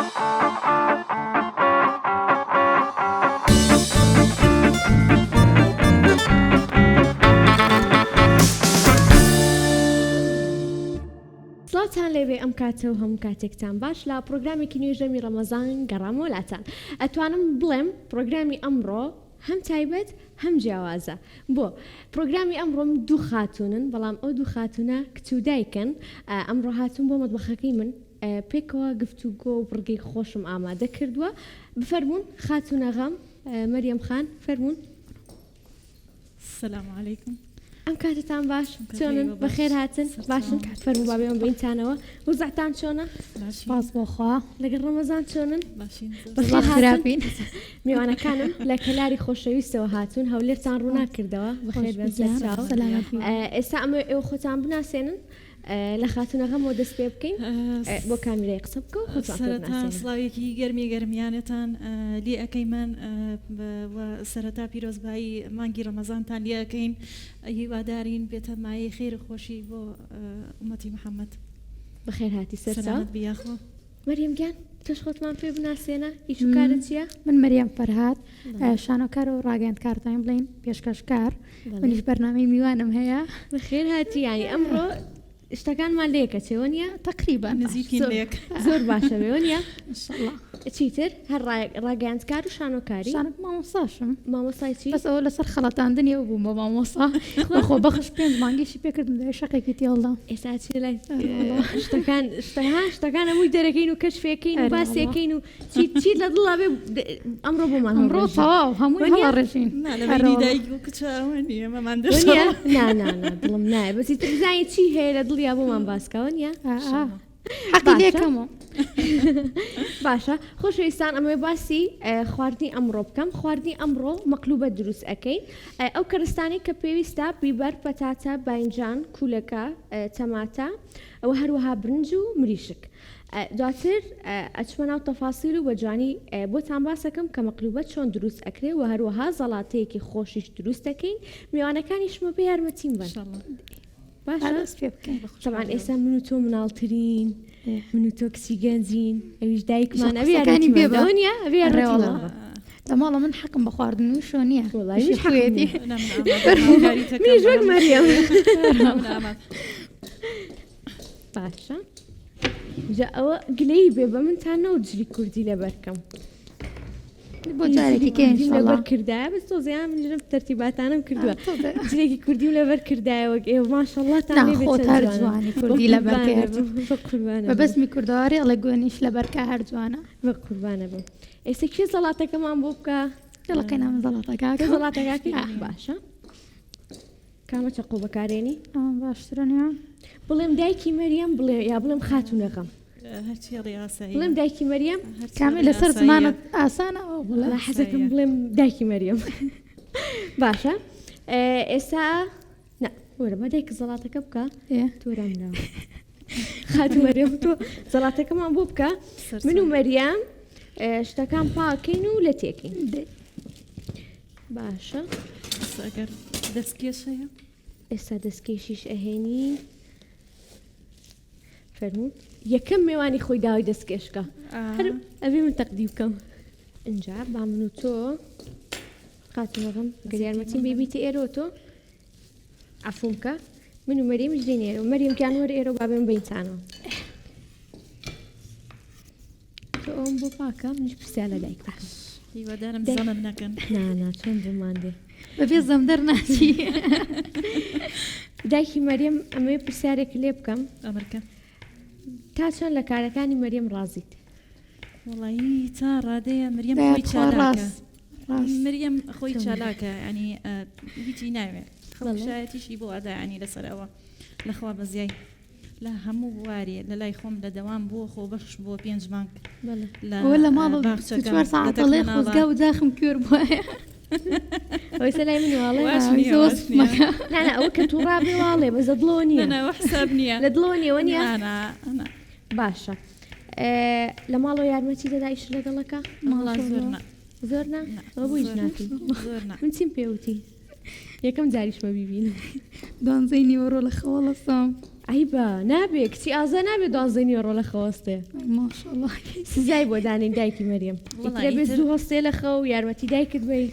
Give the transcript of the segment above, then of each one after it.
سڵاوتان لێبێ ئەم کاتە و هەموو کاتێکتان باش لە پرۆگرامێکی نوێی ژەمی ڕەمەزان گەڕامەوە لاتان ئەتوانم بڵێم پرۆگرامی ئەمڕۆ هەم تایبەت هەم جیاوازە بۆ پرۆگرامی ئەمڕۆم دوو خاتوونن بەڵام ئەو دوو خاتوونە کچ و دایکن ئەمڕۆ هاتوون بۆ مەتبەخەکەی من پێکەوە گفتوگۆ و بڕگەی خۆشم ئامادە کردووە بفەرموون خاتوو نەغەم مەریەم خان فەرموون. سلام علیکم. ئەم کاتتان باش چۆنن بەخێر هاتن باشن فەرموو با بێمە بەینتانەوە وزعتان چۆنە سپاس بۆ خوا لەگەڵ ڕەمەزان چۆنن باشین بەخێر هاتن خراپین میوانەکانم لە کەلاری خۆشەویستەوە هاتوون هەولێرتان ڕووناک کردەوە بەخێر بێن سەرچاو سەلامەت بی. ئێستا ئەمە ئێوە خۆتان بناسێنن لە خاتوونە غەمەوە دەست پێ بکەین بۆ کامیرای قسە بکە و خۆتان پێ سەرەتا بناسێنە. سڵاوێکی گەرمی گەرمیانەتان لێ ئەکەیمن و سەرەتا پیرۆزبایی مانگی ڕەمەزانتان لێ ئەکەین هیوادارین بێتە مایەی خێر و خۆشی بۆ ئومەتی محەممەد. بەخێر هاتی سەرچاو. سەلامەت بی یاخوا. مەریەم گیان تۆش خۆتمان پێ بناسێنە ئیش و کارت چییە؟ من مەریەم فەرهاد شانۆکار و ڕاگەیاندکار دەتوانین بڵێین پێشکەشکار منیش بەرنامەی میوانم هەیە. بەخێر هاتی یانی ئەمڕۆ شتەکانمان لەیەکە چێ وەنیە؟ تەقریبا نزیکین لەیەک. زۆر باشە بێ وەنیە؟ ئینشەڵا. چیتر هەر ڕاگەیاندکار و شانۆکاری؟ شانۆ مامۆستاشم. مامۆستای چی؟ بەس ئەوە لەسەر خەڵەتاندنی ئەو بووم بە مامۆستا. بە خۆبەخش پێنج مانگیشی پێکردم دوای شەقێکی تێهەڵدام. ئێستا ئەچینە لای شتەکان شتەها شتەکان هەمووی دەرەکەین و کەشفێکەین و باسێکەین و چی چیت لە دڵا بێ ئەمڕۆ بۆمان ئەمڕۆ هەڵڕێژی. تەواو هەمووی وەنیە؟ هەڵەڕێژین. نا لە بەینی دایک و کچە ئەوە نییە مەمان وەنیە؟ دەشەوە. نا نا نا دڵم نایە بەس ئیتر بزانین چی هەیە لە دڵیا بۆمان باسکە وەنیە؟ ئا ئا. حەقی لێ باشە کەمە. باشە خۆشەویستان ئەمەوێ باسی خواردنی ئەمڕۆ بکەم خواردنی ئەمڕۆ مەقلوبە دروست ئەکەین ئەو کەرستانەی کە پێویستە بیبەر پەتاتە باینجان کولەکە تەماتە و هەروەها برنج و مریشک دواتر ئەچمە ناو تەفاسیل و بە جوانی بۆتان باسەکەم کە مەقلوبە چۆن دروست ئەکرێ و هەروەها زەڵاتەیەکی خۆشیش دروست دەکەین میوانەکانیشمە بێ یارمەتیم بن باشە دەست پێ بکەین. تەبعەن ئێستا من و تۆ مناڵترین من و تۆ کچی گەنجین ئەویش دایکمان ئەبێ قسەکانی بێ یارمەتیمان بە. ئەوە نییە ئەبێ ئەرێ یارمەتیمان وەڵا. بە. لە ماڵە من حەقم بە خواردن و شۆ نییە. وەڵای منیش ئیشی حەقم خۆیەتی. نییە. نا من ئامادەم هاوکاریتەکەم منیش وەک بەڵام مەریەم. من ئامادەم. باشە جا ئەوە گلەیی بێ بە منتان نەوت جلی کوردی لەبەر کەم. بۆ جارێکی کە کوردیم لەبەر ئینشەڵا. کردایە بەس تۆزێ من ژنم تەرتیباتانم کردووە جلێکی کوردیم لەبەر کردایە وەک ئێوە ماشەڵڵاتان نا لێ بێ خۆت چەند هەر جوانە. جوانی بە کوردی لەبەر قوربانە کەی هەر بم بە قوربانە بە بم بەزمی کوردەواری ئەڵێ گۆنیش لەبەر کا هەر جوانە. بە قوربانە بم ئێستا کێ زەڵاتەکەمان بۆ بکا؟ یەڵا قەینا من زەڵاتەکە تۆ ئەکەم. زەڵاتەکە ئەکەی؟ باشە کامە چەقۆ بەکارێنی؟ ئەمە باشترە نییە؟ بڵێم دایکی مەریەم بڵێ یا بڵێم خاتوو نەغەم؟ هەرچی ئەڵێی ئاساییە. بڵێم دایکی مەریەم؟ هەرچی کامی ئەڵێی لەسەر ئاساییە. زمانت ئاسانە ئەوە بڵێ. وەڵا حەزەکەم ئاساییە. بڵێم دایکی مەریەم. باشە ئێستا نا وەرە با دایکە زەڵاتەکە بکە ئێ. تۆ رامراوە. خاتوو مەریەم تۆ زەڵاتەکەمان بۆ بکە من و مەریەم شتەکان پاکەین و لە تێکەین. دەی. باشە. ئێستا ئەگەر دەستکێش هەیە؟ ئێستا دەستکێشیش ئەهێنی. فەرموو یەکەم مێوانی خۆی داوای دەستکێش بکە هەر ئەبێ من تەقدیم بکەم ئینجا با من و تۆ خاتوونەکەم گەر یارمەتیم بێ بیتە ئێرەوە تۆ عەفوم بکە من و مەریەمیش دێین ئێرەوە مەریەم گیان وەرە ئێرەوە با بێم بەینتانەوە تۆ ئەوم بۆ پاکە منیش پرسیار لە دایک بکەم هیوادارم زەمم نەکەن. نا نا چۆن بۆمان دێ. بەبێ زەم دەرناچی. دایکی مەریەم ئەمەوێ پرسیارێک لێ بکەم. ئەمرکە. تا چەند لە کارەکانی مەریەم ڕازیت؟ وەڵایی تا ڕادەیە مریەم خۆی چالاکە. مریەم خۆی چالاکە ینی هیچی ناوێ خەڵک شایەتیشی بۆ ئەدا ینی لەسەر ئەوە لەخوا بەزیای. لە هەموو بوارێ لە لای خۆم لە دەوام بووە خۆبەخش بووە پێنج مانگ لە ئەوە لە ماڵەوە باخچەکەم 24 لە سەعات تەک ئەڵێ مناڵە. خۆزگا وجاخم کوێر بوایە. ئەوەی سەر لای من واڵێ واش ئا، نییە، زۆر واش نییە. مەکە. نا نا ئەوە کە تووڕا بێ واڵێ بەس لە دڵەوە نییە. نا نا ئەوە حساب نییە. لە دڵەوە نییە وە نییە؟ نا نا نا. باشە ئێ، لە ماڵەوە یارمەتی دەدا ئیشت لەگەڵەکە؟ وەڵا زۆر نا. زۆر نا؟ نا، ئەوە بۆ هیچ زۆر ناکەی؟ زۆر نا. من چیم پێ وتی؟ یەکەم جاریشمە بیبینم. دوانزەی نیوەڕۆ لە خەوەڵەسام. عەیبە نابێ کچی ئازا نابێ دوانزەی نیوەڕۆ لە خەو هەستێ. ماشاءاللە. سزای بۆ دانێین دایکی مەریەم. وەڵا ئیتر ئەبێ ئیتر زوو هەستێ لە خەو یارمەتی دایکت بەی.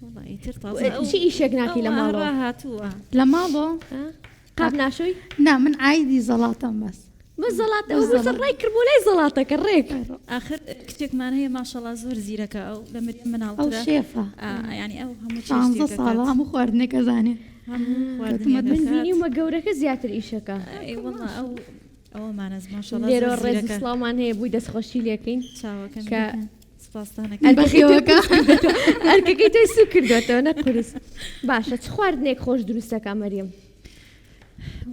وەڵا ئیتر تازە ئەو چی ئیشێک ناکەی لە ئەو ماڵەوە؟ ڕاهاتووە. لە ماڵەوە؟ ئا؟ قاپ ناشۆی؟ نا من عایدی زەڵاتەم بەس. بەس زەڵاتە بەس ئەو بەسەر زەڵاتە. ڕای کرد بۆ لای زەڵاتەکە ڕێک. ئاخر کچێکمان هەیە ماشەڵا زۆر زیرەکە ئەو لە مریەم ئەو مناڵترە شێفە. ئا یانی ئەو هەموو شانزە چێشتێک ساڵە ئەکات. هەموو خواردنێک ئەزانێ. هەموو کەوتومە خواردنێک من ئەکات. بینیومە گەورەکە زیاتر ئیشەکا. ئەی وەڵا ئەو ئەوەمانەز ماشەڵا زۆر لێرەوە ڕێز و زیرەکە. سڵاومان هەیە بووی دەستخۆشی لێکەین چاوەکەم کە سپاستان ئەکەم. ئەرکەکەی تۆی بەخێوەکە. قورس کردۆتەوە ئەرکەکەی تۆی سوک کردۆتەوە نەک قورس. باشە چ خواردنێک خۆش دروستەکا مەریەم؟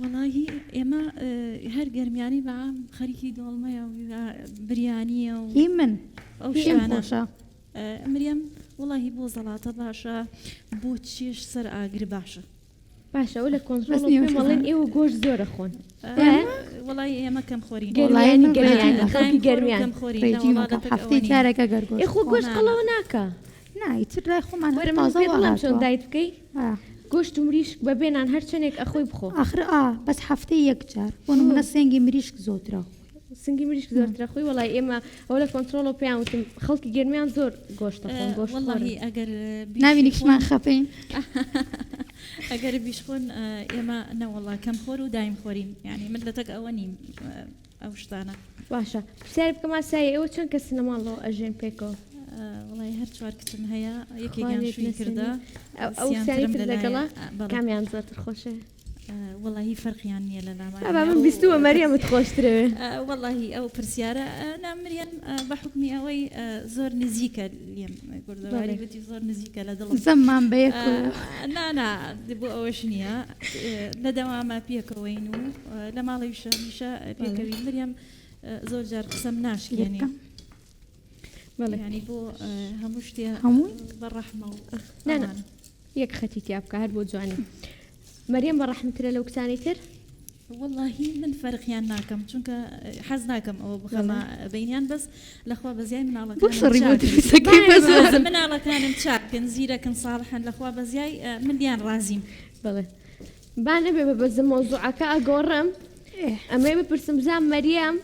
وەڵاهی ئێمە هەر گەرمیانی بە عام خەریکی دۆڵمەیە و بریانیە و هی من ئەو هی ئەم شتانە. خۆشە. مریەم وەڵاهی بۆ زەڵاتە باشە بۆ چێش سەر ئاگر باشە. باشە ئەو لە بەس کۆنترۆڵ نیوە پێم ئەڵێن ئێوە گۆشت زۆرە خۆن وایە؟ وەڵاهی ئێمە کەم خۆرین. وەڵاهی گەرمیانی من گەرمیانی ڕێجیمەکەم. خەڵکی دایم خۆر و گەرمیان کەم خۆرین نە وەڵا ڕێجیمەکەم لەتەک ئەوە هەفتەی نین. جارێکە گەر ئێ گۆشت خۆ بخۆم. گۆشت نا نا. قەڵەو ناکا. نا ئیتر لای خۆمان هەر وەرە من تازە پێت وا بڵێم چۆن هاتووە. دایت بکەی؟ ئا. گۆشت و مریشک بە بێ نان هەر چەنێک ئەخۆی بخۆ. ئاخر ئا بەس هەفتەی یەک جار بۆ نمونە سنگی مریشک زۆترە خۆی. سنگی مریشک زۆرترە خۆی وەڵای ئێمە ئەوە لە کۆنترۆڵەوە پێیان وتم خەڵکی گەرمیان زۆر گۆشت ئەخۆن گۆشت خۆرن. وەڵاهی ئەگەر بیش نابینی خۆن کشمان خەپەین. ئەگەر بیش خۆن ئێمە نەوەڵا کەم خۆر و دایم خۆرین یانی من لەتەک ئەوە نیم ئەو شتانە. باشە پرسیارێ بکەم ئاسایی ئێوە چەند کەسن لە ماڵەوە ئەژێن پێکەوە؟ وەڵای هەر چوار کچم هەیە خوا یەکێکیان لێت شووی نەسێنێ. کردە ئەو سیان سیانی ترم تر لەلایە لەگەڵە بەڵێ. کامیان زۆرتر خۆشە؟ وەڵاهی فەرقیان نییە لە لامان بابا من بیستوومە مەریەمت خۆشترەوێ. وەڵاهی ئەو پرسیارە نا مریەم بە حوکمی ئەوەی زۆر نزیکە لێم کوردەواری گوتی زۆر نزیکە لە دڵم زەممان بە یەکەوە. نا نا بۆ ئەوەش نییە لە دەوامە پێکەوەین و لە ماڵەویشە هەمیشە پێکەوین مریەم زۆر جار قسەم ناشکێنێ. بەڵێ یانی بۆ هەموو شتێ هەمووی؟ بە ڕەحمە و نا نا یەک خەتی تیا بکە هەر بۆ جوانی. مەریەم بە ڕەحمترە لەو کچانەی تر؟ وەڵاهی من فەرقیان ناکەم چونکە حەز ناکەم ئەوە بخەمە بەینیان بەس لەخوا بەزیای بۆ مناڵەکانم شەڕی بۆ چاکن دروستەکەی بەس مناڵەکانم چاکن زیرەکن ساڵحن لەخوا بەزیای من لیان ڕازیم. بەڵێ با نەبێ بە بەزم مەوزوعەکە ئەگۆڕم ئەمەی بپرسم بزانم مەریەم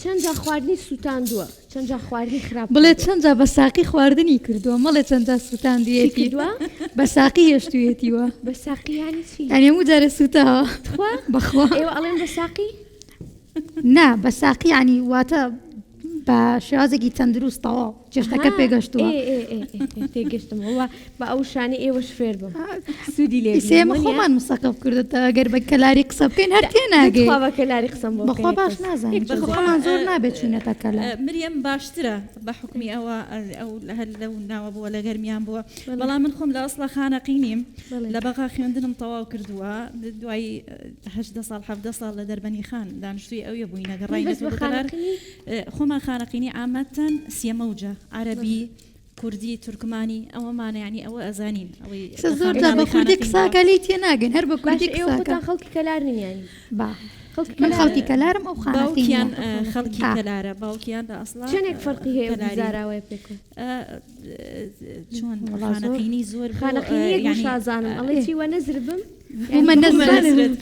چەند جار خواردنی سووتاندووە چەند جار خواردنی خراپ بڵێ کردووە؟ چەند جار بە ساقی خواردنی کردووە مەڵێ چەند جار چی سووتاندویەتی کردووە؟ بە ساقی هێشتویەتیوە بە ساقی یانی چی؟ یانی هەموو جارێ سووتاوە تخوا بەخوا ئێوە ئەڵێن بە ساقی؟ نا بە ساقی یانی واتە بە شێوازێکی تەندروست تەواو چێشتەکە پێگەشتووە. تێگەشتم ئەوە بە ئەو شانەی ئێوەش فێر بم سوودی لێ ئیسە ئێمە خۆمان مسەقەف کردوتە ئەگەر بە کەلاری قسە بکەین هەر تێناگەین. بەخوا بە کەلاری قسەم بۆ بەخوا باش نازانین چونکە خۆمان زۆر نابێت چوینەتە کەلار. مریەم باشترە بە حوکمی ئەوە ئەو هەر لەو ناوە بووە لە گەرمیان بووە بەڵام من خۆم لە ئەسڵا خانەقینیم لە بەغا خوێندنم تەواو کردووە دوای 18 ساڵ 17 ساڵ لە دەربەنی خان دانیشتووی ئەوێ بووینە گەڕاینەتەوە بۆ کەلار خۆمان خانەقینی عامەتەن سیەمەوجە عەرەبی کوردی تورکمانی ئەوەمانە یانی ئەوە ئەزانین ئەوەی قسە زۆر جار بە کوردی قساکە لێی تێناگەین هەر بە کوردی باشە ئێوە قساکە خۆتان خەڵکی کەلار نین یانی با خەڵکی من کەلار خەڵکی کەلارم ئەو خانەقینیە باوکیان خەڵکی ئا. کەلارە باوکیان لە ئەسڵا چەندێک فەرقی هەیە ئەو دوو کەلاری. زاراوەیە پێکەوە چۆن وەڵا زۆر. خانەقینی زۆر بۆ خانەقینی یەک یانی وشازانم ئەڵێ چی وە نەزر بم بوومە نەزرت.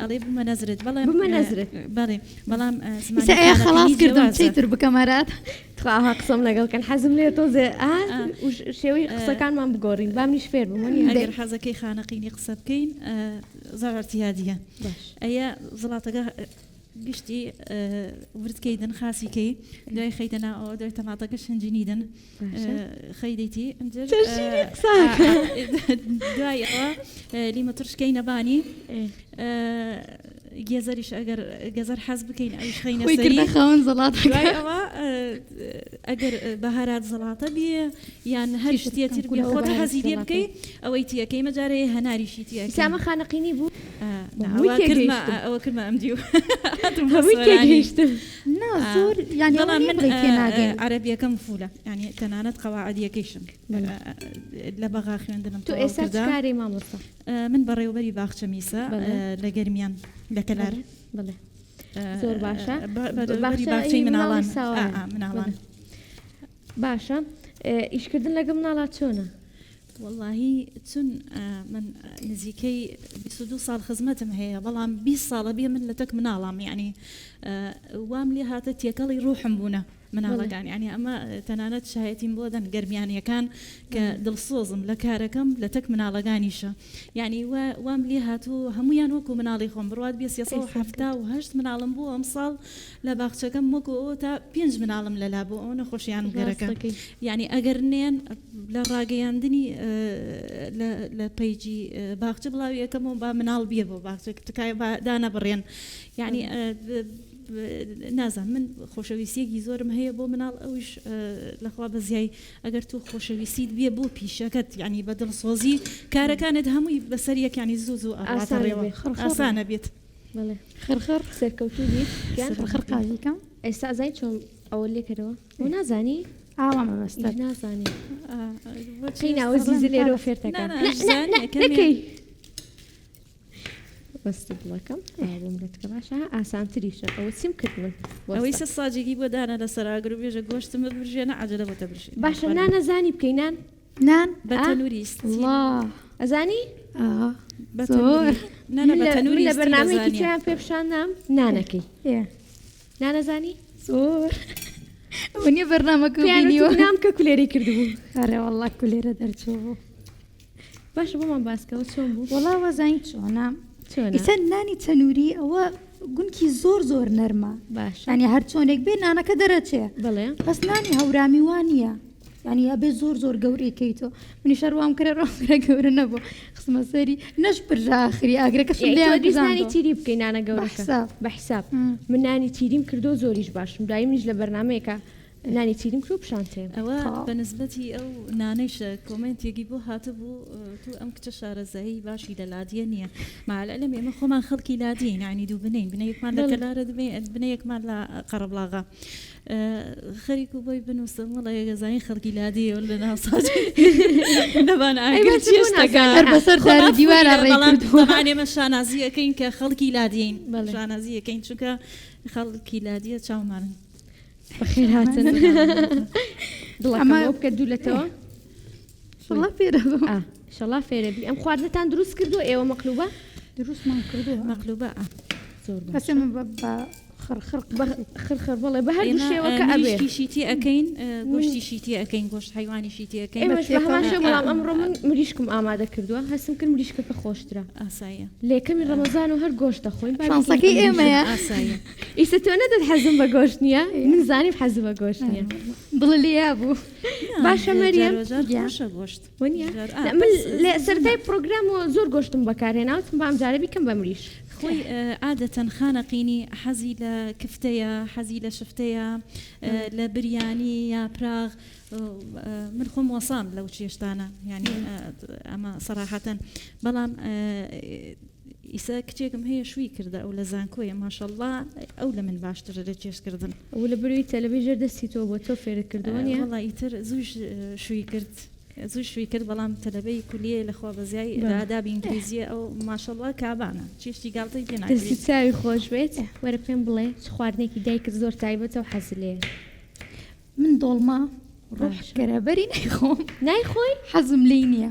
ئەڵێ بوومە نەزرت بەڵێ بوومە نەزرت. بەڵێ بەڵام زمانی ئیسە ئەیە خەڵاس خانەقینی کردم جیاوازە. چیتر بکەم ئەرات تخوا ئاها قسەم لەگەڵ کەن حەزم لێ تۆزێ ئا شێوەی قسەکانمان بگۆڕین با منیش فێر بم وەنیە؟ ئەگەر حەزەکەی خانەقینی قسە بکەین زۆر ئیعتیادیە باش ئەیە زڵاتەکە گشتی ورد کەیدن خاسی کەی دوای خەیتە ناوەوە دوای تەماتەکە شنجینیدن خەیدەیتی ئەنجر دوای ئەوە لیمە ترشکەی نەبانی گێزەریش ئەگەر گەزەر حەز بکەین ئەویش خەینە خۆی سەری کردە خاوەن زەڵاتەکە. دوای ئەوە ئەگەر بەهارات زەڵاتە بێ یان هەر چیتر شتێ تر بکەم بێ کورە خۆت بەهارات حەزی لێ زەڵاتە. بکەی ئەوەی تیەکەی مەجارێ هەناریشی تیەکەی. ئیسا ئەمە خانەقینی بوو؟ نا، هەمووی ئەوە کردمە تێگەیشتم. ئەوە کردمە ئەم دیو. هاتم بۆ هەمووی سۆرانی. تێگەیشتم. نا زۆر یانی ئەوە بەڵام نییە من بڵێی تێناگەین. عەرەبیەکەم فولە یانی تەنانەت قەواعدیەکەیشم لە بەغا خوێندنم تۆ تەواو ئێستا چ کردە. کارەی مامۆستا؟ من بەڕێوەبەری باخچە میسە بەڵێ. لە گەرمیان لە کەلار. بەڵێ. زۆر باشە. بەڕێوەبەری باخچە باخچەی ئی مناڵی مناڵان. ساوایە. مناڵان. بەڵێ. باشە ئیشکردن لەگەڵ مناڵا چۆنە؟ وەڵاهی چون من نزیکەی 22 ساڵ خزمەتم هەیە بەڵام 20 ساڵە بێ من لە تەک مناڵام یعنی وام لێ هاتە تێکەڵی ڕوحم بوونە مناڵەکان یعنی ئەمە تەنانەت شایەتیم بۆ دەن گەرمیانیەکان کە دڵسۆزم لە کارەکەم لە تەک مناڵەکانیشە یعنی وام لێ هاتوو هەمویان وەکو مناڵی خۆم بڕوات بێ 378 مناڵم بوو ئەمساڵ لە باخچەکەم وەکو ئەوە تا پێنج مناڵم لەلا بوو ئەوە نەخۆشیانم گەرەکە یعنی ئەگەر نێن لە ڕاگەیاندنی لە پەیجی باخچە بڵاوی ئەکەمەوە با مناڵ بیە بۆ باخچە تکایە با دانەبڕێن یعنی نازانم من خۆشەویستیەکی زۆرم هەیە بۆ مناڵ ئەوش لەخوا بەزیای ئەگەر تۆ خۆشەویستیت بێ بۆ پیشەکەت یعنی بە دڵسۆزی کارەکانت هەمووی بەسەر یەک یعنی زوو زوو ئەڕواتە ڕێوە ئاسانە بێت. بەڵێ خڕخڕ سەرکەوتوو بیت گیان. خڕخڕ قازیکەم. ئێستا ئەزانی چۆن ئەوە لێکەرەوە ئەوە نازانی؟ ئاوا مەبەستت. ئیش نازانی. قەی ناوە زیزە لێرەوە فێرتەکا. نا نا نا نەکەی. بەستە دڵەکەم ئاوا بۆم لەتکە باشە ها ئاسانتریشە ئەوە چیم کرد من ئەوەی سە ساجێکی بۆ دانە لەسەر ئاگر و بێژە گۆشتم ببرژێنە عەجەلە بۆتە برژێنە باشە نان ئەزانی بکەی نان؟ نان بە تەنووری ستیل ئەڵا ئەزانی؟ ئا بە زۆر تەنووری نا نا من بە لە من تەنووری لە ستیل بەرنامەیەکی ئەزانیە تریان پێ پیشان نام نانەکەی ئێ نانەزانی؟ زۆر ئەوە نییە بەرنامەکە پێیان بینیوە وتبوو نام کە کولێرەی کردبوو ئەرێ وەڵا کولێرە دەرچوو بوو باشە بۆمان باسکەوە چۆن بوو؟ وەڵا وەزانی چۆنە چۆنە؟ ئیسە نانی تەنووری ئەوە گونکی زۆر زۆر نەرمە باشە یانی هەر چۆنێک بێ نانەکە دەرەچێ بەڵێ بەس نانی هەورامی وا نییە یانی ئەبێ زۆر زۆر گەورەی کەیتەوە منیش هەر وام کرد ڕوام کرد گەورە نەبوو خستمە سەری نەشپرژا ئاخری ئاگرەکەشم یانی تۆ لێیان دویست نانی کوژاندەوە تیری بکەی نانە بە گەورەکە حساب بە حساب من نانی تیریم کردو زۆریش باشم دوایی منیش لە بەرنامەیەکا نانی تیریم کرد و پیشان تێم. ئەوە تەواو. بە نسبەتی ئەو نانەیشە کۆمێنتێکی بۆ هاتبوو تو ئەم کچە شارەزایی باشی لە لادیە نییە مع العلم ئێمە خۆمان خەڵکی لادیین یانی دوو بنەین بنەیەکمان لە بەڵێ. کەلارە بنەیەکمان لە قەرەبڵاغە خەریک و بۆی بنووسم وەڵا یەگەزانی خەڵکی لادیە لە ناو ساجی لەبان ئەی ئاگر باشە بۆ چێشتەکە نازانی هەر بەسەر دار و خۆمان دیوارا فوری ڕێی بەڵام کردووە. تەبعەن ئێمە شانازی ئەکەین کە خەڵکی لادیین بەڵێ. شانازی ئەکەین چونکە خەڵکی لادیە چاومانن. بەخێر هاتن دڵەکەم ئەمە ئەوە بکە دوو لەتەوە ئیشەڵا فێرە بم. ئا ئیشەڵا فێرە بی ئەم خواردنەتان دروست کردووە ئێوە مەقلوبە؟ دروستمان کردووە. مەقلوبە ئا. زۆر بەس باشە. ئێمە بە بە خڕخڕ بە خڕخڕ بەڵێ بە هەردوو ئێمە شێوەکە ئەبێ. مریشکیشی تێ ئەکەین من گۆشتیشی تێ ئەکەین گۆشت حەیوانیشی تێ ئەکەین. ئێمەش بە هەمان شێوە ئا بەڵام ئەمڕۆ من مریشکم ئامادە کردووە هەستم کرد مریشکەکە خۆشترە. ئاساییە. لە یەکەمی ڕەمەزان و هەر گۆشت دەخۆین با بیکەین شانسەکەی بە مریشک. ئێمەیە. ئاساییە. ئیسە تۆ نەدەت حەزم بە گۆشت نییە من زانیم حەزم بە گۆشت نییە. دڵە لێیا بوو. نا باشە مەریەم جار وەجار گیان. خۆشە گۆشت. وەنیە؟ جار ئا نا من بەس لە سەرەتای پڕۆگرامەوە زۆر گۆشتم بەکارهێنا وتم با ئەمجارە بیکەم بە مریشک. خۆی عادەتەن خانەقینی حەزی لە کفتەیە حەزی لە شفتەیە لە بریانی یاپراغ من خۆم وەسام لەو چێشتانە یانی ئەمە سەراحەتەن بەڵام ئیسە کچێکم هەیە شووی کردە ئەو لە زانکۆیە ماشەڵڵا ئەو لە من باشترە لە چێشتکردن. ئەوە لە بەرەوەی تەلەبەی ژێر دەستی تۆ بووە تۆ فێرت کردووە نیە؟ وەڵا ئیتر زووش شووی کرد زوو شووی کرد بەڵام تەلەبەی کولیەیە لە خوا بەزیای لە ئادابی ئینگلیزیە ئەو ماشەڵڵا کابانە چێشتی گاڵتەی پێ دەست ناکرێ. و چاوی خۆش بێت وەرە پێم بڵێ چ خواردنێکی دایکت زۆر تایبەتە و حەزت لێیە؟ من دۆڵمە ڕۆح باشە. کەرەبەری نایخۆم. نایخۆی؟ حەزم لێی نییە.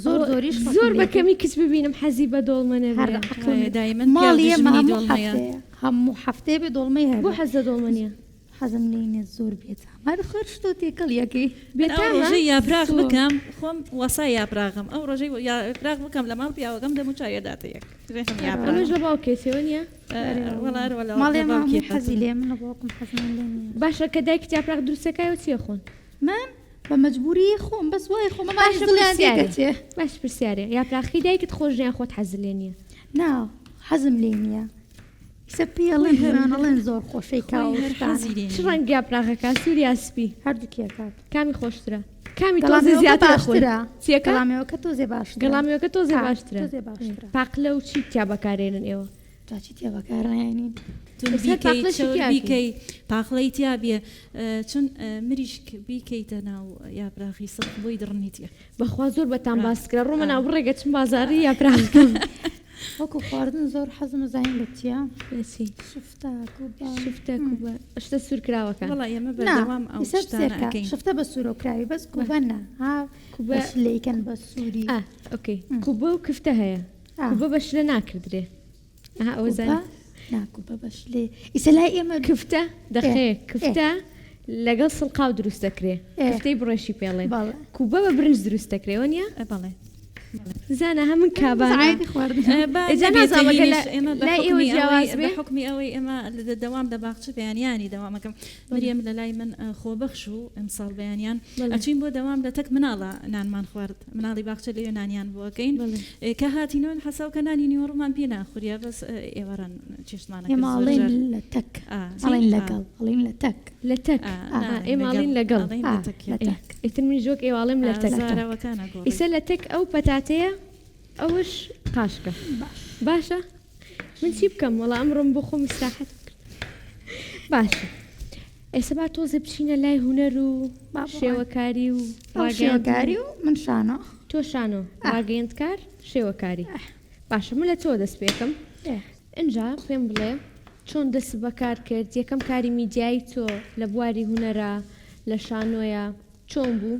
زۆر زۆریش ڕقم زۆر بە لێیە. کەمی کچ ببینم حەزی بە دۆڵمە هەر نەبێ. عەقڵم وایە دایمەن پیاو ماڵی ئێمە دوژمنی هەموو دۆڵمەیە. هەفتەیە هەموو هەفتەیە بێ دۆڵمەی بۆ هەبێ. حەز لە دۆڵمە نییە؟ حەزم لێی نییە زۆر بێتام هەر خۆر شتۆ تێکەڵ یەکەی. من ئەو بێتامە؟ ڕۆژەی یاپراخ زۆر. بکەم خۆم وەسای یاپراخم ئەو ڕۆژەی یاپراخ بکەم لە ماڵ پیاوەکەم دەم و چاوی ئەداتە یەک ڕێخم یاپراخ. ئەمەش لە باوکێتەوە نییە؟ وەڵا هەر وەلا ماڵی لە ئێمە باوکی هەموو حەزی هاتووە. لێیە من لە باوکم حەزمان لێ نییە. باشە کە دایکت یاپراخ دروستەکایەوە چی ئەخۆن؟ من بە مەجبوری خۆم بەس وای خۆم ئەمانیش باشە دڵیان پرسیارێ تێکەچێ. باش پرسیارێ یاپراخی دایکت خۆش نیە یان خۆت حەزت لێ نییە؟ نا حەزم لێی نییە ئیسە پێی خۆی ئەڵێن هەر هەمان ئەڵێن زۆر خۆشەی خۆی کاوە هەر شتانە. حەزی لێ چ نییە. ڕەنگ یاپراخەکە سوور یا سپی؟ هەردووکی ئەکات. کامی خۆشترە؟ کامی تۆزێ گەڵامێوەکە زیاتر ئەخۆی؟ باشترە. چیەکە؟ گەڵامێوەکە تۆزێ باشترە. گەڵامێوەکە تۆزێ ئا باشترە. تۆزێ باشترە. پاقلە و چی تیا بەکارێنن ئێوە؟ جا چی تیا بەکارنایەنین؟ تون لەسەر بیکەی پاقلەشی چەور تیا ئەکەین. بیکەی پاقلەی تیا بێ چون مریشک بیکەیتە ناو یاپراخی سڕ بۆی دڕنیتیە. بەخوا زۆر بەتام ڕا باس کرا ڕۆمە ئا ناو بڕێک ئەچم بازاڕی یاپراخ بکەم. وەکو خواردن زۆر حەزم زانین لە چیە؟ لە چی؟ شفتە کوبە. شفتە کوبە شتە سوورکراوەکان. وەڵا ئێمە بەردەوام ئەو شتانە ئەکەین. شفتە بە سوورەو کراوی بەس کوبە نا ها کوبە بە شلەی کەن بە سووری. ئا okay کوبە و کفتە هەیە کوبە بە شلە ناکردرێ ئەها ئەوە زانی. نا کوبە بە شلێ ئیسە لای ئێمە کفتە دەقەیەک کفتە لەگەڵ سڵقاو دروست دەکرێ کفتەی بڕێشی پێڵێن کوبە بە برنج دروست دەکرێ وەنیە؟ بەڵێ. زانا هەمن کابانە ئێجا نازانم ئەگەر لای ئێوە جیاواز بێ بە حوکمی ئەوەی ئێمە لە دەوام لە باخچە بەیانیانی دەوامەکەم مریەم لە لای من خۆبەخش و ئەمساڵ بەیانیان ئەچین بۆ دەوام لە تەک مناڵە نانمان خوارد مناڵی باخچە لەوێ نانیان بۆ ئەکەین کە هاتینەوە حەساو کە نانی نیوەڕۆمان پێ ناخوریا بەس ئێواران چێشتمانە کرد ئێمە زۆر ئەڵێین جار لە تەک ئەڵێین لەگەڵ ئەڵێین لە تەک لە تەک ئێمە ئەڵێین لەگەڵ لە تەک ئیتر منیش وەک ئێوە ئەڵێم لە تەک زاراوەکان ئەگۆڕێ ئیسە لە تەک ئەو پەتاتەیە ئەوش قاشکە باشە من چی بکەم وەڵا ئەمڕۆم بۆ خۆم ئیسراحەت کرد باشە ئێستا با تۆزێ بچینە لای هونەر و شێوەکاری و شێوەکاری و من شانۆ تۆ شانۆ ڕاگەیەندکار شێوەکاری باشە من لە تۆ دەست پێکەم ئینجا پێم بڵێ چۆن دەست بەکار کرد یەکەم کاری میدیایی تۆ لە بواری هونەرا لە شانۆیا چۆن بوو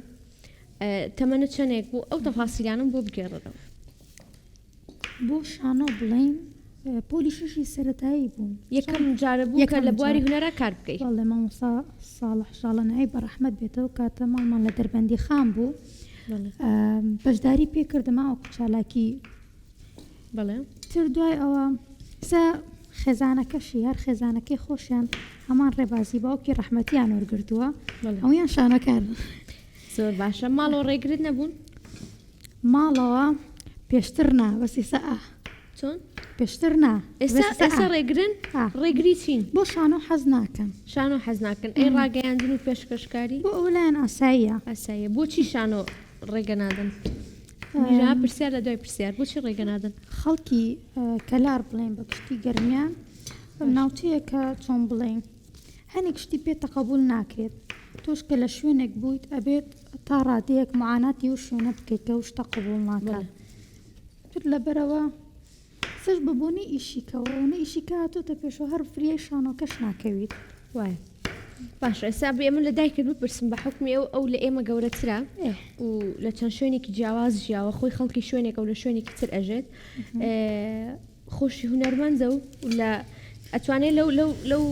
تەمەنت چەنێک بوو ئەو تەفاسیلانەم بۆ بگێڕەرەوە. بۆ شانۆ بڵێین پۆلی شەشی سەرەتایی بووم. یەکەم جارە بوو کە لە بواری هونەرا کار بکەی؟ بەڵێ مامۆستا ساڵح شاڵەنایی بەڕەحمەت بێتەوە کاتە ماڵمان لە دەربەندیخان بوو بەشداری پێ کردم ئەوکو چالاکی بەڵێ. تر دوای ئەوە سە خێزانەکەشی هەر خێزانەکەی خۆشیان هەمان ڕێبازی باوکی ڕەحمەتیان وەرگرتووە هەموویان شانۆکارن. زۆر باشە ماڵەوە ڕێگرت نەبوون؟ ماڵەوە پێشتر نا بەس ئێستا ئا. چۆن؟ پێشتر نا ئێستا ئێستا ڕێگرن؟ ڕێگری چین؟ بۆ شانۆ حەز ناکەن. شانۆ حەز ناکەن ئەی ڕاگەیاندن و پێشکەشکاری؟ بۆ ئەوە لایان ئاساییە. ئاساییە بۆچی شانۆ ڕێگە نادەن؟ میرا پرسیار لە دوای پرسیار بۆچی ڕێگە نادەن؟ خەڵکی کەلار بڵێین بە گشتی گەرمیان ناوچەیەکە چۆن بڵێین هەنێک شتی پێ تەقەبول ناکرێت تۆش کە لە شوێنێک بوویت ئەبێت تا ڕادەیەک معاناتی ئەو شوێنە بکەیت کە ئەو شتە قبوڵ ناکات تر لەبەرەوە سەش بە بۆنەی ئیشیکەوە ئەوەنە ئیشیکە هاتۆتە پێشەوە هەر فریای شانۆکەش ناکەویت. وایە باشە ئێستا بێ من لە دایکت بپرسم بە حوکمی ئەو ئەو لە ئێمە گەورەترە و لە چەند شوێنێکی جیاواز ژیاوە خۆی خەڵکی شوێنێکە و لە شوێنێکی تر ئەژێت خۆشی هونەرمەندە و لە ئەتوانێت لەو لەو لەو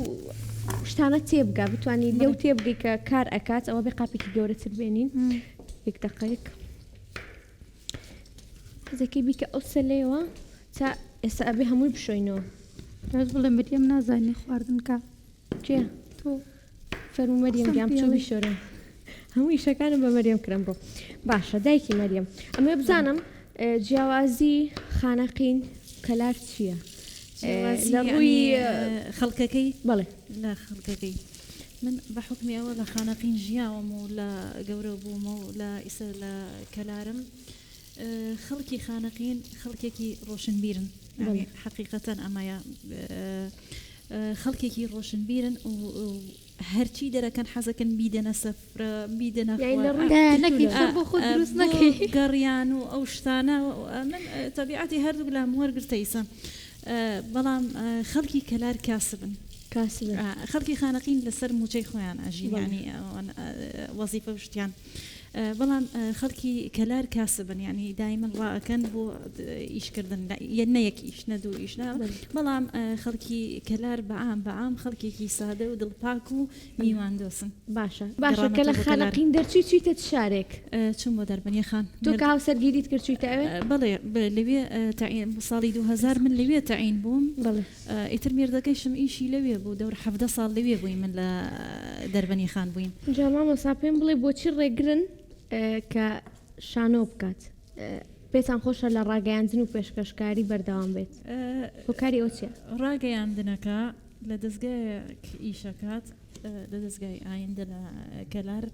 شتانە تێبگا بتوانانی لەو تێبگەی کە کار ئەکات ئەوە بێ قاپێکی گەورەتر بێنین یەک دقەیەک حەزەکەی بیکە ئەو سەلەیەوە تا ئێستا ئەبێ هەمووی بشۆینەوە. بەس بڵێ مریەم نازانی خواردن کا. کێ؟ تۆ. فەرموو مەریەم گیان بچۆ بیشۆرە. هەموو ئیشەکانم بە مەریەم کرد ئەمڕۆ. باشە دایکی مەریەم ئەمەوێ بزانم جیاوازی خانەقین کەلار چییە؟ لە ڕووی خەڵکەکەی؟ بەڵێ. لە خەڵکەکەی من بە حوکمی ئەوە لە خانەقین ژیاوم و لە گەورە بوومە و لە ئیسە لە کەلارم خەڵکی خانەقین خەڵکێکی ڕۆشنبیرن حەقیقەتەن ئەمەیە خەڵکێکی ڕۆشنبیرن و هەرچی دەرەکەن حەزەکەن بیدەنە سەفرە بیدەنە گەڕیان و ئەو شتانە من تەبیعەتی هەردوو لام وەرگرتە ئیسە بەڵام خەڵکی کەلار کاسبن. کاسبن. خەڵکی خانەقین لەسەر موچەی خۆیان ئەژین یانی وەزیفە و شتیان بەڵام خەڵکی کەلار کاسبن یانی دایمەن ڕائەکەن بۆ ئیشکردن نە یەک ئیش نە دوو ئیش نا بەڵام خەڵکی کەلار بەعام بەعام خەڵکێکی سادە و دڵپاک و میوان دۆستن. باشە باشە کە لە خانەقین دەرچووی چوویتە چ شارێک؟ چووم بۆ دەربەنیخان. تۆ کە هاوسەرگیریت کرد چوویتە ئەوێ؟ بەڵێ لەوێ تەعین ساڵی 2000 من لەوێ تەعین بووم. بەڵێ. ئیتر مێردەکەیشم ئیشی لەوێ بوو دەور 17 ساڵ لەوێ بووین من لە دەربەنیخان بووین. جا مامۆستا پێم بڵێ بۆچی ڕێگرن کە شانۆ بکات؟ پێتان خۆشە لە ڕاگەیاندن و پێشکەشکاری بەردەوام بێت؟ هۆکاری ئەوە چییە؟ ڕاگەیاندنەکە لە دەزگایەک ئیش ئەکات لە دەزگای ئایندە لە کەلار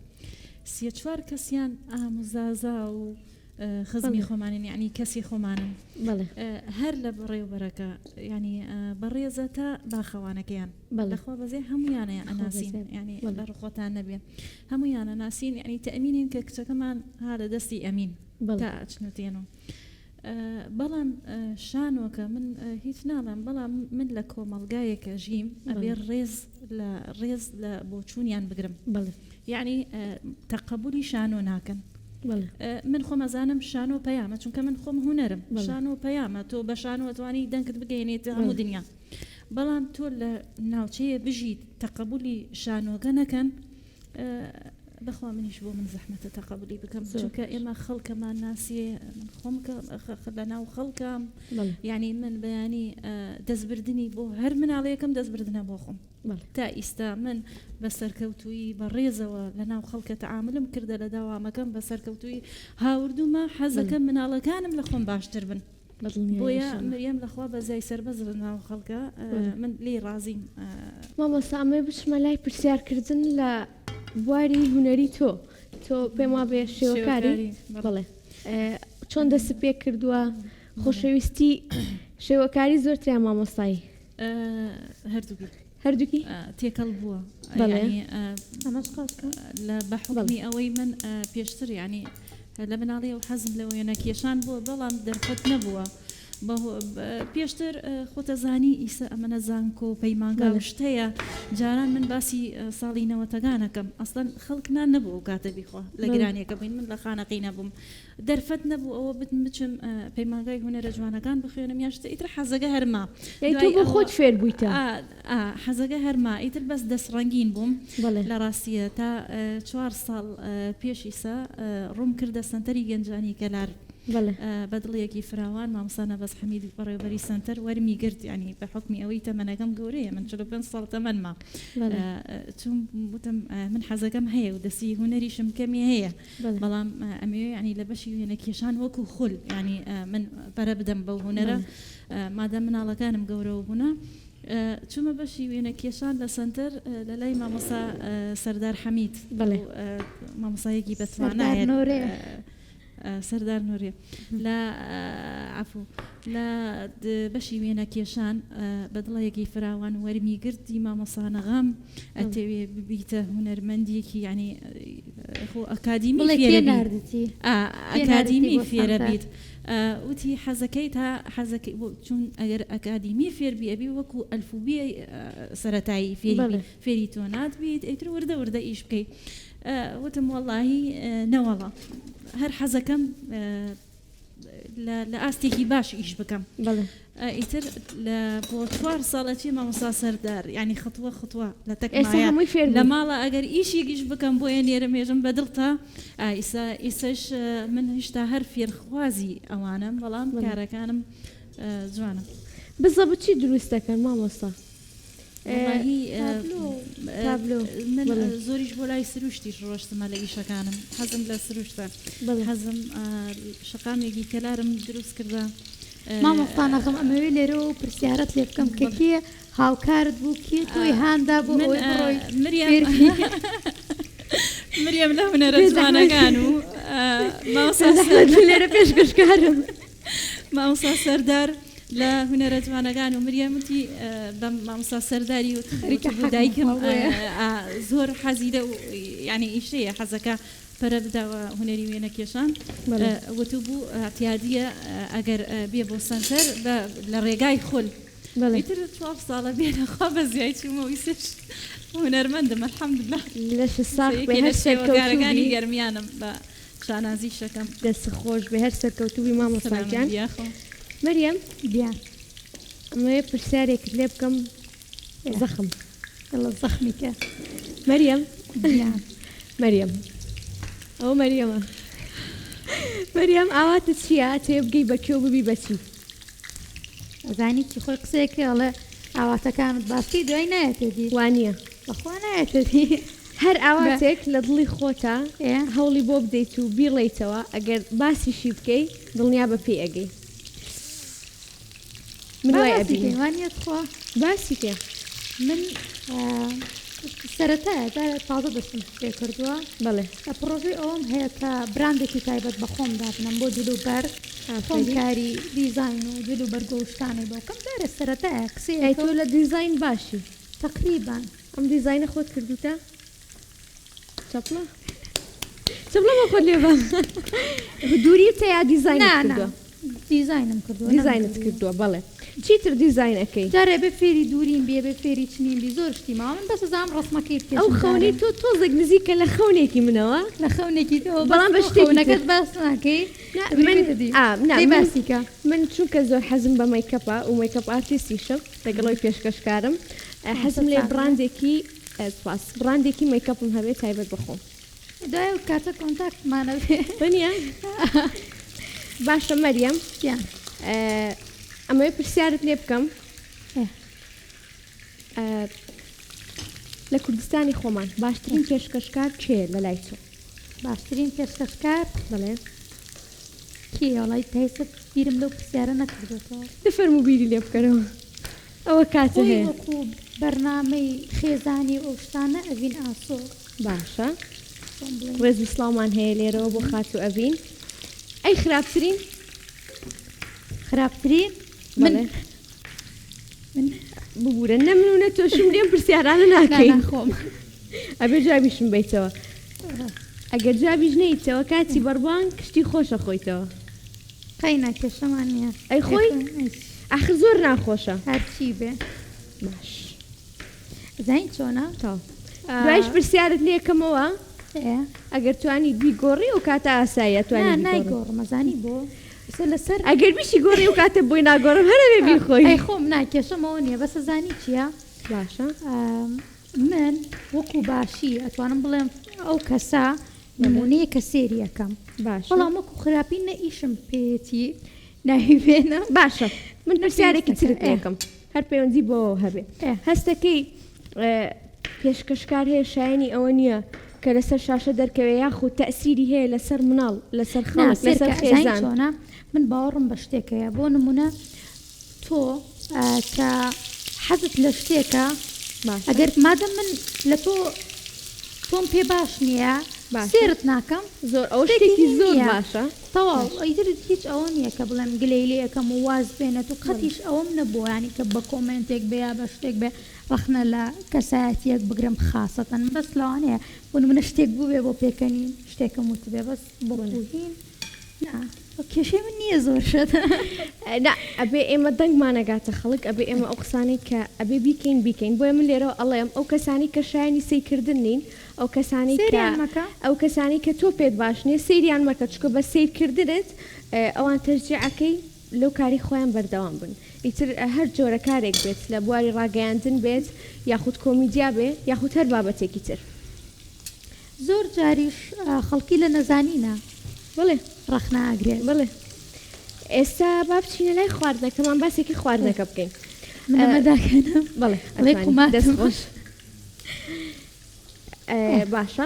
سیە چوار کەسیان ئاموزازا و خزمی خۆمانن یعنی کەسی خۆمانن هەر لە بەڕێوبەرەکە ینی بەڕێزە تا باخەوانەکەیان لەخوا بەزێ هەمویانەیە ئەناسین ینی لە ڕخۆتان نەبێ هەمویانە ناسین ینی تەمینین کە کچەکەمان ها لە دەستی ئەمین تا ئەچنە تێن و. بەڵام شانۆکە من هیچ ناڵێم بەڵام من لە کۆمەڵگایەکە ژیم ئەبێ ڕێز لە ڕێز لە بۆچوونیان بگرم یعنی تەقەبولی شانۆ ناکەن من خۆم ئەزانم شانۆ پەیامە چونکە من خۆم هونەرم شانۆ پەیامە تۆ بە شانۆ ئەتوانی دەنگت بگەێنێت هەموو دنیا بەڵام تۆ لە ناوچەیە بژیت تەقەبولی شانۆگە نەکەن بەخوا منیش بۆ من زەحمەتە تەقەبولی بکەم چونکە ئێمە خەڵکەمان ناسیێ من خۆم لە ناو خەڵکم یعنی من بەیانی دەستبردننی بۆ هەر مناڵەکەم دەستبردنە بۆ خۆم تا ئیستا من بە سەرکەوتوویی بە ڕێزەوە لە ناو خەڵکە تەعاملم کردە لە داوامەکەم بە سەرکەوتوویی هاوردومە حەزەکەم مناڵەکانم لە خۆم باشتر بن. بۆیە مریەم لەخوا بەزای سەربەز لە ناو خەڵکە من لێی ڕازیم. مامۆستا ئەمەوێ بچمە لای پرسیار کردن لە بواری هونەری تۆ تۆ پێم وابێ شێوەکاری بەڵێ چۆن دەست پێ کردووە خۆشەویستی شێوەکاری زۆرتریان مامۆستایی هەردووکی هەردووکی تێکەڵ بووە لە بە حوکمی ئەوەی من پێشتر یعنی لە مناڵیەوە حەزم لە وێنەکێشان بووە بەڵام دەرفەت نەبووە پێشتر خۆتەزانی ئیسە ئەمەە زانکۆ و پەیمانگا و شتەیە جاران من باسی ساڵی نەوەتەکانەکەم ئەسڵەن خەڵک نان نەبوو ئەو کاتە بیخوا لە گرانیەکە بووین من لە خانەقی نەبووم دەرفەت نەبوو ئەوە بتم بچم پەیمانگای هونەرە جوانەکان بخوێنم یان شتە ئیتر حەزەکە هەرما یای تۆ بۆ خۆت فێر بوویتە؟ ئا حەزەکە هەرما ئیتر بەس دەست ڕەنگین بووم لە ڕاستیە تا چوار ساڵ پێش ئیسە ڕووم کردە سەنتەری گەنجانی کەلار بە دڵیەکی فراوان مامۆستا نەبەز حەمید بەڕێوەبەری سەنتەر وەرمی گرت یانی بە حوکمی ئەوەی تەمەنەکەم گەورەیە من 45 ساڵ تەمەنمە چووم وتم من حەزەکەم هەیە و دەستی هونەریشم کەمی هەیە بەڵام ئەمەوێ یانی لە بەشی وێنەکێشان وەکو خول یانی من پەرە بدەم بەو هونەرە مادام مناڵەکانم گەورەوە بوونە چوومە بەشی وێنەکێشان لە سەنتەر لە لای مامۆسا سەردار حەمید مامۆسایەکی بەتوانایە سەردار نوری لە عەفو لە بەشی وێنە کێشان بە دڵێکی فراوان وەرمی گرتی مامۆسا نەغام ئەتەوێ ببیتە هونەرمەندێکی یعنی خۆ ئەکادیمی ئەکادیمی فێرە بیت وتی حەزەکەی تا حەزەکەی بۆ چون ئەگەر ئەکادیمی فێربی ئەبی وەکو ئەلفوبی سەتایی فێری فێری تۆ نات بیت ئیتر وردە وردە ئیش بکەیت وتم وەڵاهی نەوەڵا هەر حەزەکەم لە ئاستێکی باش ئیش بکەم ئیتر لە بۆ چوار ساڵ ئەچێ مامۆستا سەردار یعنی خطوە خطوە لە تەک لە ماڵە ئەگەر ئیشێکیش بکەم بۆیە نێرم هێژم بە دڵتە ئیسا ئیسەش من هیشتا هەر فێرخوازی ئەوانم بەڵام کارەکانم جوانە. بزەبت چی دروست دەکەن مامۆستا؟ وەڵاهی تابلۆ من زۆریش بۆ لای سروشتیش ڕۆشتمە لە ئیشەکانم حەزم لە سروشتە حەزم شەقامێکی کەلارم دروست کردە. مامۆستا نەغم ئەمەوێ لێرەوە و پرسیارەت لێ بکەم کە کێ هاوکارت بوو کێ تۆی هاندا بۆ ئەوەی بڕۆی مریەم لە هونەرە جوانەکان و مامۆستا لێرە پێشکەشکارم مامۆستا سەردار لە هونەرە جوانەکان و مریەم وتی بە مامۆستا سەرداری وت وتبوو دایکم زۆر حەزی لەو یعنی ئیشەیە حەزەکە پەرە بداوە هونەری وێنەکێشان وتبوو اعتیادیە ئەگەر بێ بۆ سەنتەر لە ڕێگای خول ئیتر چوار ساڵە بێ لەخوا بە زیای چوومەوە ئیسش هونەرمەندم الحمدلله لەش ساغ بێ هەر سەرکەوتوو بی گەرمیانم بە شانازی شەکەم. دەست خۆش بێ هەر سەرکەوتوبی مامۆستا گیان. مەریەم گیان ئەمەوێ پرسیارێکت لێ بکەم زەخم. یەڵا زەخمی کە. مەریەم گیان. مەریەم ئەوە مەریەمە. مەریەم ئاواتت چییە ئەتەوێ بگەی بە کوێ و ببی بە چی؟ ئەزانی چی خۆی قسەیەک هەیە ئەڵێ ئاواتەکانت باس کەی دوای نایەتە دی. وانییە. بەخوا نایەتە دی. هەر ئاواتێک لە دڵی خۆتا هەوڵی بۆ بدەیت و بیڵێیتەوە ئەگەر باسیشی بکەی دڵنیابە پێی ئەگەی من وای ئەبینم. وانیە تخوا؟ باسی کە. من سەرەتایە جارێ تازە دەستم پێ کردووە. بەڵێ. پڕۆژەی ئەوەم هەیە کە براندێکی تایبەت بە خۆم دابنەم بۆ جل و بەرگ خۆم کاری دیزاین و جل و بەرگ و شتانەی بۆ بکەم جارێ سەرەتایە قسەیەکە. ئەی تۆ لە دیزاین باشی؟ تەقریبەن. ئەم دیزاینە خۆت کردوتە؟ چەپڵە چەپڵە بۆ خۆت لێبە دووریتە یا دیزاینت نا نا کردووە؟ دیزاینم کردووە دیزاینت کردووە بەڵێ چیتر دیزاین ئەکەی؟ جارێ ئەبێ فێری دوورین بی ئەبێ فێری چنین بی زۆر شتی ماوە من بەس ئەزانم ڕەسمەکەی بکێشم ئەو خەونەی تۆ تۆزێک نزیکە لە خەونێکی منەوە لە خەونێکی تۆ بەڵام بە شتێکی خەونەکەت باس ناکەی من ئا نا دەی باسی کە من چونکە زۆر حەزم بە مەیکەپە و makeup artist یشم لەگەڵ ئەوەی پێشکەشکارم حەزم لێ بڕاندێکی سوپاس بڕاندێکی مەیکەپم هەبێ تایبەت بە خۆم. دوای ئەو کاتە کۆنتاکتمان ئەبێ. وەنیە؟ باشە مەریەم گیان. ئەمەوێ پرسیارت لێ بکەم. لە کوردستانی خۆمان باشترین پێشکەشکار کێیە لە لای تۆ؟ باشترین پێشکەشکار؟ بەڵێ. کێیە؟ وەڵای تا ئێستا بیرم لەو پرسیارە نەکردۆتەوە. دە فەرموو بیری لێ بکەرەوە. ئەوە کاتە خۆی هەیە. وەکوو بەرنامەی خێزانی و ئەو شتانە ئەڤین ئاسۆ. باشە چۆن بڵێین. ڕێز و سڵاومان هەیە لێرەوە بۆ خاتوو ئەڤین. ئەی خراپترین؟ خراپترین؟ من. بەڵێ. من. ببورە نە من و نە تۆشم لێم پرسیارانە نا ناکەین. نا خۆم. ئەبێ جوابیشم بەیتەوە. ئەگەر جوابیش نەیتەوە کاتی بەڕبانگ شتی خۆش ئەخۆیتەوە. قەینا کێشەمان نیە. ئەی خۆی؟ ئاخر زۆر ناخۆشە. هەرچی بێ. باش. ئەزانی چۆنە؟ تەواو. دوایش پرسیارت لێ کەمەوە. ئەگەر توانی بیگۆڕی ئەو کاتە ئاساییە توانی نا نایگۆڕم ئەزانی بۆ؟ ئێستا لەسەر ئەگەر بیشی گۆڕی ئەو کاتە بۆی ناگۆڕم هەر ئەبێ بیخۆی. ئەی خۆم نا کێشەم ئەوە نیە بەس ئەزانی چیە؟ باشە. من وەکو باشی ئەتوانم بڵێم ئەو کەسە نمونەیە کە سێری ئەکەم باشە بەڵام وەکو خراپی نە ئیشم پێیەتی ناوی بێنم باشە من نە پرسیارێکی پێویستەکە ترت ئێ لێکەم هەر پەیوەندی بەوەوە هەبێ ئێ هەستەکەی پێشکەشکار هەیە شایەنی ئەوە نییە کە لەسەر شاشە دەرکەوێ یاخود تەئسیری هەیە لەسەر مناڵ لەسەر نا خەڵک لەسەر سێرکە ئەزانی خێزان چۆنە من باوەڕم بە شتێک هەیە بۆ نمونە تۆ کە حەزت لە شتێکە باشە ئەگەر مادەم من لە تۆ تۆم پێ باش نییە باشە سێرت ناکەم زۆر ئەوە شتێکی شتێکی هی زۆر نییە باشە تەواو باشە ئیتر هیچ ئەوە نییە کە بڵێم گلەی لێ ئەکەم و واز بێنێت و بەڵێ قەتیش ئەوەم نەبووە یانی کە بە کۆمێنتێک بێ یا بە شتێک بێ ڕەخنە لە کەسایەتییەک بگرم خاسەتەن بەس لەوانەیە بۆ نمونە شتێک بووبێ بۆ پێکەنین شتێکم وتبێ بەس بۆ بەڵێ کوهین نا کێشەی من نییە زۆر شت. نا ئەبێ ئێمە دەنگمان ئەگاتە خەڵک ئەبێ ئێمە ئەو قسانەی کە ئەبێ بیکەین بیکەین بۆیە من لێرەوە ئەڵێم ئەو کەسانەی کە شایەنی سەیکردن نین ئەو کەسانەی کە سەیریان مەکە. ئەو کەسانەی کە تۆ پێت باش نیە سەیریان مەکە چونکە بە سەیرکردنت ئەوان تەشجیعەکەی لەو کاری خۆیان بەردەوام بن ئیتر هەر جۆرە کارێک بێت لە بواری ڕاگەیاندن بێت یاخود کۆمیدیا بێ یاخود هەر بابەتێکی تر. زۆر جاریش خەڵکی لە نەزانینە بەڵێ ڕەخنە ئەگرێت. بەڵێ ئێستا با بچینە لای خواردنەکەمان باسێکی خواردنەکە بکەین. من ئەمە داکەنم. بەڵێ ئەڵێ ئەتوانی کوماتم. دەست خۆش. باشە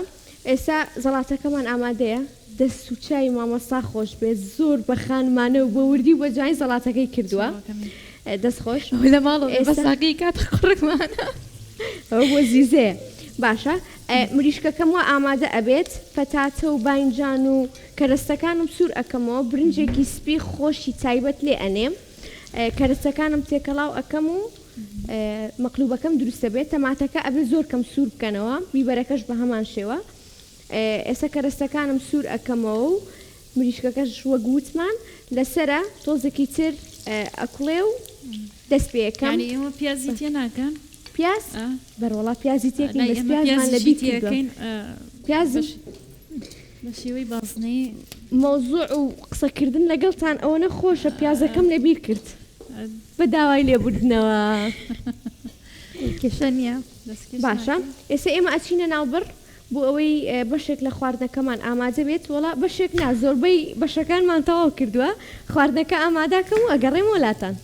ئێستا زەڵاتەکەمان ئامادەیە دەست و چاوی مامۆستا خۆش بێت زۆر بە خانمانە و بە وردی و بە جوانی زەڵاتەکەی کردووە دەست خۆش ئەوە لە ماڵەوە بە ئێستا ساقی کات قوڕگمانە. ئەوە بۆ زیزەیە باشە مریشکەکەم وا ئامادە ئەبێت پەتاتە و باینجان و کەرەستەکانم سوور ئەکەمەوە برنجێکی سپی خۆشی تایبەت لێ ئەنێم کەرەستەکانم تێکەڵاو ئەکەم و مەقلوبەکەم دروست ئەبێت تەماتەکە ئەبێ زۆر کەم سوور بکەنەوە بیبەرەکەش بە هەمان شێوە ئێستا کەرەستەکانم سوور ئەکەمەوە و مریشکەکەش وەک وتمان لەسەرە تۆزێکی تر ئەکوڵێ و دەست پێ ئەکەم. یانی ئێوە پیازی تێ ناکەن؟ پیاز؟ بەرەوەڵا پیازی تێکەین لای بەس ئێمە پیازمان لە پیازیشی بیر کردووە. تێکەین پیازم بە شێوەی بازنەیی. مەوزوع و قسەکردن لەگەڵتان ئەوەنە خۆشە پیازەکەم لە بیر کرد بە داوای لێبوردنەوە. کێشە نییە. دەستکێش باشە ناکەی؟ ئێستا ئێمە ئەچینە ناو بڕ بۆ ئەوەی بەشێک لە خواردنەکەمان ئامادە بێت وەڵا بەشێک نا زۆربەی بەشەکانمان تەواو کردووە خواردنەکە ئامادەکەم و ئەگەڕێمەوە لاتان.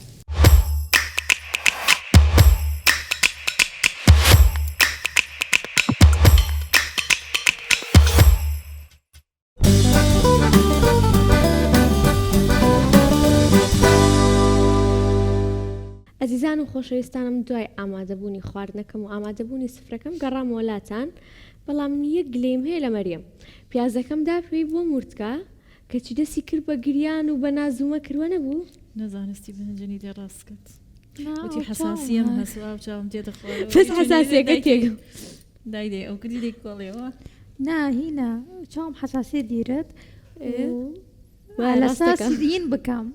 ئەزیزان و خۆشەویستانم دوای ئامادەبوونی خواردنەکەم و ئامادەبوونی سفرەکەم گەڕامەوە لاتان بەڵام یەک گلەیم هەیە لە مەریەم پیازەکەم دا پێی بۆم ورد کا کەچی دەستی کرد بە گریان و بە نازومە کروە نەبوو؟ نەزانستی بنجنی لێ ڕاست کرد نا وتی ئەو چاوم حەساسیەم هەس. هەس واو چاوم تێدە خوارەوە بەس هیچ حەساسیەکە دایکی تێک دای دەی ئەو کردی دەی کۆڵیەوە. نا هینا چاوم حەساسیە دیرێت ئێ و وایە لە ڕاستەکە. ساس ین بکەم.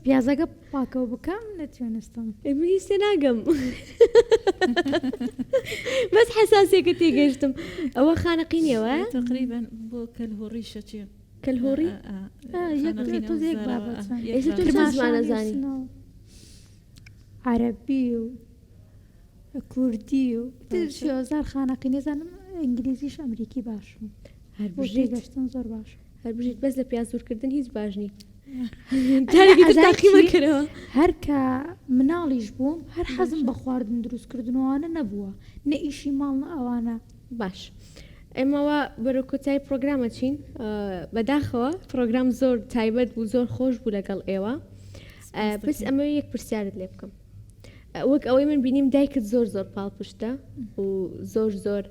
پیازەکە پاکەوە بکەم نەتوێنستم. ئێ من هیچ تێناگەم بەس حەساسیەکە تێگەشتم ئەوە خانەقینیە وایە؟ تقریبا بۆ کەلهوڕیشە چیە؟ کەلهوڕی؟ یەک تۆزێک بابەت ئێستا تۆ چەند زمان ئەزانی؟ عەرەبی و کوردی و تر شێوەزار خانەقینی ئەزانم ئینگلیزیش ئەمریکی باشم هەر بۆ بژیت تێگەشتن زۆر باشم. هەر بژیت بەس لە پیاز دوورکردن هیچ باش نی جارێکی تر ئەزانی تاقی چی؟ مەکەرەوە. هەر کە مناڵیش بووم هەر حەزم بە خواردن دروست کردن و ئەوانە نەبووە نە ئیشی ماڵ نە ئەوانە. باش ئێمە وا بەرەو کۆتایی پڕۆگرام ئەچین بەداخەوە پڕۆگرام زۆر تایبەت بوو زۆر خۆش بوو لەگەڵ ئێوە بەس ئەمەوێ یەک پرسیارت لێ بکەم وەک ئەوەی من بینیم دایکت زۆر زۆر پاڵپشتە و زۆر زۆر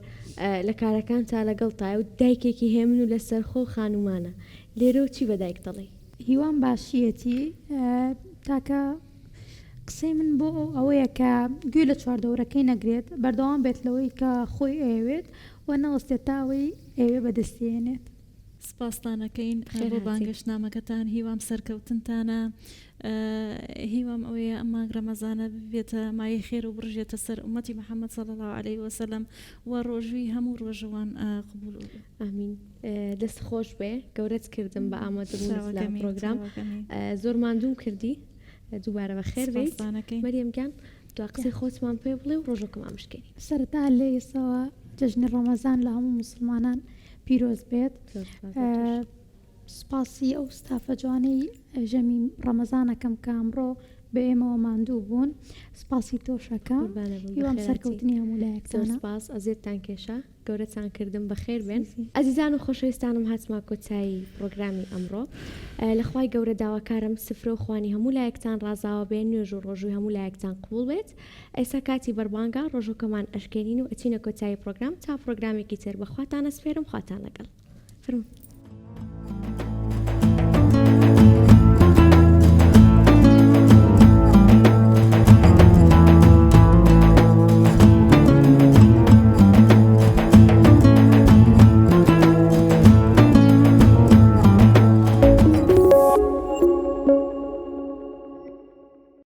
لە کارەکان تا لەگەڵ تایە و دایکێکی هێمن و لەسەرخۆ خانومانە لێرەوە چی بە دایک دەڵێی؟ هیوام باشیەتی تاکە قسەی من بۆ ئەو ئەوەیە کە گوێ لە چواردەورەکەی نەگرێت بەردەوام بێت لەوەی کە خۆی ئەیەوێت و نەوەستێت تا ئەوەی ئەیەوێت بەدەستی هێنێت. سپاستان ئەکەین خێر بۆ هاتی. بانگەشتنامەکەتان هیوام سەرکەوتنتانە هیوام ئەوەیە ئەم مانگ ڕەمەزانە ببێتە مایەی خێر و بڕژێتە سەر ئومەتی محمد صلی اللە علیه وسلم و ڕۆژووی هەموو ڕۆژووان قبوڵ ئامین دەست خۆش بێ گەورەت کردم بە ئامادەبوونت لە چاوەکەمی پڕۆگرام چاوەکەمی زۆر ماندووم کردی دووبارە بەخێر بێیت سپاستان ئەکەین. مەریەم گیان دوا قسەی خۆتمان پێ بڵێ و ڕۆژەکەمان بشکێنین. سەرەتا لە ئێستاوە جەژنی ڕەمەزان لە هەموو موسڵمانان پیرۆز بێت. زۆر سپاس لە تۆش. سپاسی ئەو ستافە جوانەی ژەمی ڕەمەزان ئەکەم کە ئەمڕۆ بە ئێمەوە ماندوو بوون. سپاسی تۆش ئەکەم. قوربانە بم هیوام بەخێرهاتی. سەرکەوتنی هەموو زۆر لایەکتانە. سپاس ئەزیەتتان کێشا. گەورەتان کردم بەخێر بێن. ئەزیزان و خۆشەویستانم هاتمە کۆتایی پڕۆگرامی ئەمڕۆ لە خوای گەورە داواکارم سفرە و خوانی هەموو لایەکتان ڕازاوە بێ نوێژ و ڕۆژووی هەموو لایەکتان قبوڵ بێت ئێستا کاتی بەربانگە ڕۆژووکەمان ئەشکێنین و ئەچینە کۆتایی پڕۆگرام تا پڕۆگرامێکی تر بە خواتان ئەسپێرم خواتان لەگەڵ فەرموون.